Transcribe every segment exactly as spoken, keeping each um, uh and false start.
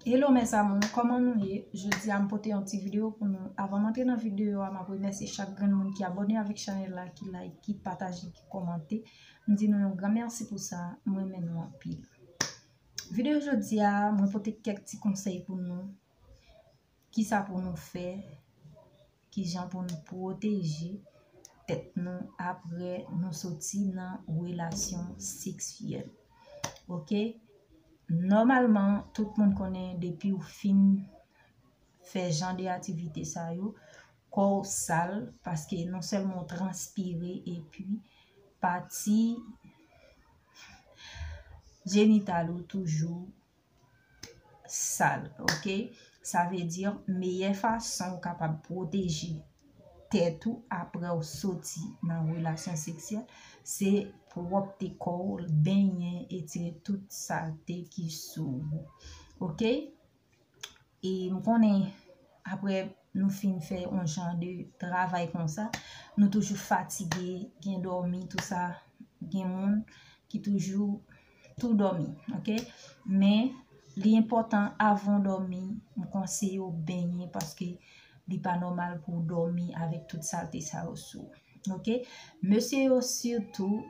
Hello mes amours, kòman nou ye? Jodi a m pote yon ti videyo pou nou. Avan m antre nan videyo a, m ap remèsye chak grenn moun ki abòne avèk chanèl la, ki like, ki pataje, ki kòmante. M di nou yon gran mèsi pou sa, m renmen nou anpil. Videyo jodi a, mwen pote kèk ti konsèy pou nou. Kisa pou nou fè? Kijan pou nou pwoteje tèt nou apre nou soti nan relasyon seksyèl? Oke? Nòmalman, tout moun konnen depi w fin fè jan de aktivite sa yo, kò w sal, paske non sèlman w transpire, epi pati jenital ou toujou sal, oke? Sa vle di, meyè fason w kapab pwoteje tèt ou apre w soti nan relasyon seksyèl, se pwòpte kò w, benyen, etire tout salte ki sou ou, oke? E m konnen apre nou fin fè yon jan de travay konsa, nou toujou fatige, gen dòmi, tou sa, gen moun ki toujou tou dòmi, oke? Men li enpòtan avan w dòmi, m konseye w benyen paske li pa nòmal pou w dòmi avèk tout salte sa yo sou ou, oke? Mesye yo sitou,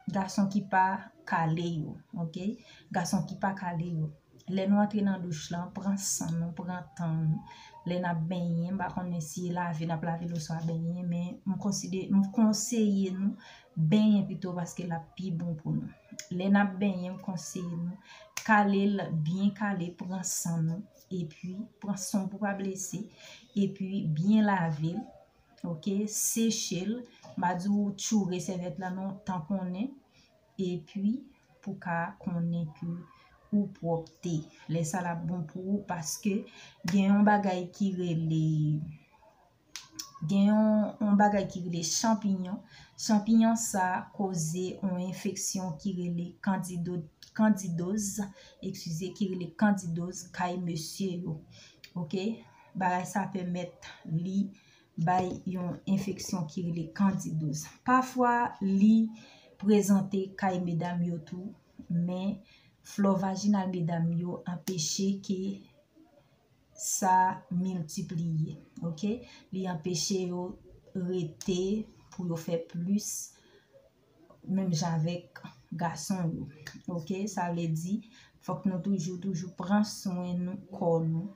gason ki pa kale yo, oke? Gason ki pa kale yo. Lè nou antre nan douch lan, pran san nou, pran tan nou. Lè n ap benyen, m pa konnen si e lave n ap lave l oswa benyen, men m konside, m konseye nou benyen pito paske l ap pi bon pou nou. Lè n ap benyen, m konseye nou kale l byen kale, pran san nou, epi pran san w pou pa blese, epi byen lave l, oke, seche l, m pa di w tchoure sèvyèt la non, tanponnen, epi pou ka konnen ke ou pwòpte. Lè sa l ap bon pou ou paske gen yon bagay ki rele, gen yon, yon bagay ki rele chanpinyon. Chanpinyon sa koze yon enfeksyon ki rele kandido, kandidoz, eskize, ki rele kandidoz kay mesye yo. Oke? Bagay sa pèmèt li bay yon enfeksyon ki rele kandidoz. Pafwa, li prezante kay medam yo tou, men flò vajinal medam yo anpeche ke sa miltipliye, oke? Li anpeche yo rete pou yo fè plis, menm jan avèk gason yo, oke? Sa vle di, fòk nou toujou, toujou pran swen nou, kò nou,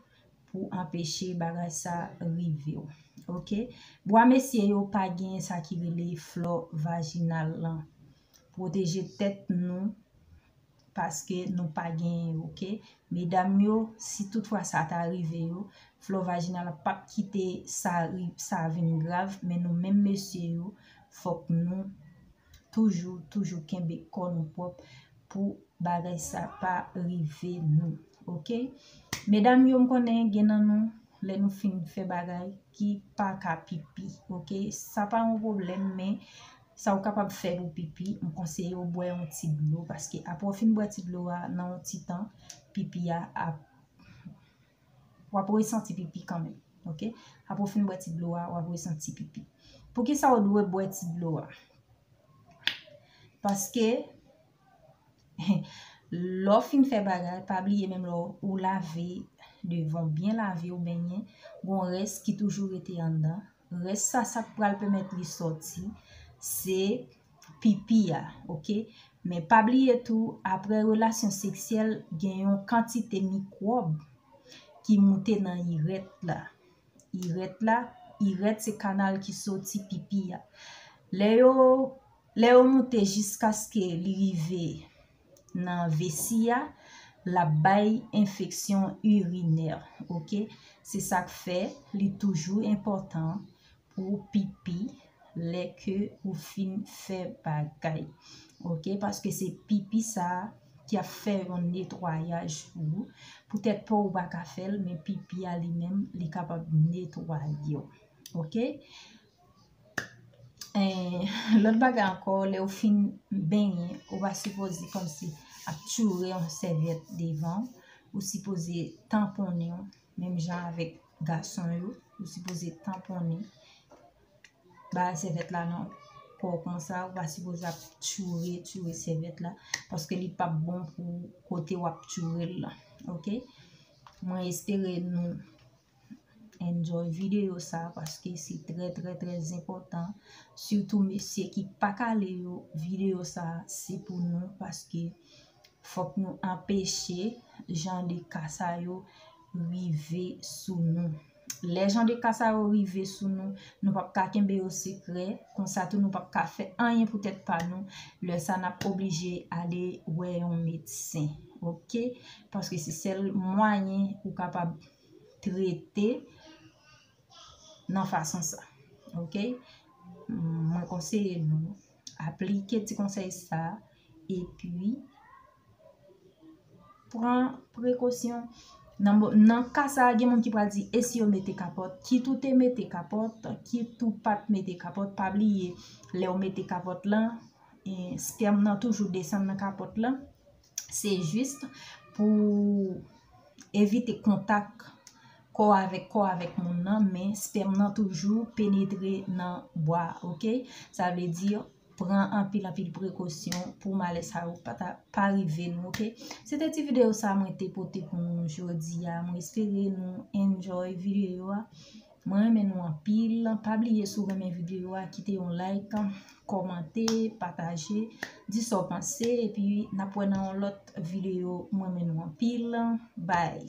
pou anpeche bagay sa rive w, oke? Bwa mesye yo pa gen sa ki rele flò vajinal lan. Pwoteje tèt nou, paske nou pa genyen, oke? Medam yo, si toutfwa sa ta rive yo, flò vajinal la p ap kite sa ri-, sa vin grav, men nou menm mesye yo, fòk nou toujou, toujou kenbe kò nou pwòp pou bagay sa pa rive nou, oke? Medam yo, m konnen gen nan nou, lè nou fin fè bagay, ki pa ka pipi, oke? Sa pa yon pwoblèm, men sa w kapab fè pou pipi, m konseye w bwè yon ti dlo, paske apre w fin bwè ti dlo a, nan yon ti tan, pipi a ap, w ap resanti pipi kanmenm, oke? Apre w fin bwè ti dlo a, w ap resanti pipi. Poukisa w dwe bwè ti dlo a? Paske lè w fin fè bagay, pa bliye menm lè w lave devan w byen lave w benyen, gon rès ki toujou rete anndan. Rès sa, sa k pral pèmèt li sòti, se pipi a, oke? Men pa bliye tou, apre relasyon seksyèl, gen yon kantite mikwòb ki moute nan irèt la. Irèt la, irèt se kanal ki soti pipi a. Lè yo, lè yo moute jiskaske li rive nan vesi a, l ap bay enfeksyon irinè, oke? Se sa k fè li toujou enpòtan pou w pipi lè ke ou fin fè bagay, oke? Paske se pipi sa a ki ap fè yon netwayaj pou ou. Poutèt po ou pa ka fè l, men pipi a li menm, li kapab netwaye w, oke? Eh, lòt bagay ankò, lè ou fin benyen, ou pa sipoze kòmsi ap tchoure yon sèvyèt devan w. Ou sipoze tanponnen w, menm jan avèk gason yo, ou sipoze tanponnen. Ba sèvyèt la nan kò w konsa, ou pa sipoze ap tchoure, tchoure sèvyèt la, paske li p ap bon pou kote w ap tchoure l lan, oke? Mwen espere nou enjoy videyo sa paske se trè trè trè enpòtan. Sitou mesye ki pa kale yo, videyo sa se pou nou paske fòk nou anpeche jan de ka sa yo rive sou nou. Lè jan de ka sa yo rive sou nou, nou p ap ka kenbe yo sekrè, konsa tou nou p ap ka fè anyen pou tèt pa nou. Lè sa n ap oblije ale wè yon medsen, oke? Paske se sèl mwayen ou kapab trete nan fason sa, oke? Mwen konseye nou aplike ti konsèy sa epi pran prekosyon. Nan, nan ka sa a, gen moun ki pral di, e si yo mete kapòt? Kit ou te mete kapòt, kit ou pa t mete kapòt, pa bliye, lè w mete kapòt lan, e, spèm nan toujou desann nan kapòt lan. Se jis pou evite kontak kò avèk kò avèk moun nan, men spèm nan toujou penetre nan bwa, oke? Sa vle di, pran anpil anpil prekosyon pou malè sa yo pa ta, pa rive nou, oke? Se te ti videyo sa mwen te pote pou nou jodi a. Mwen espere nou enjoy videyo a. Mwen renmen nou anpil. Pa bliye si w renmen videyo a, kite yon like, kòmante, pataje, di sa w panse, epi n ap wè nan yon lòt videyo. Mwen renmen nou anpil. Bye.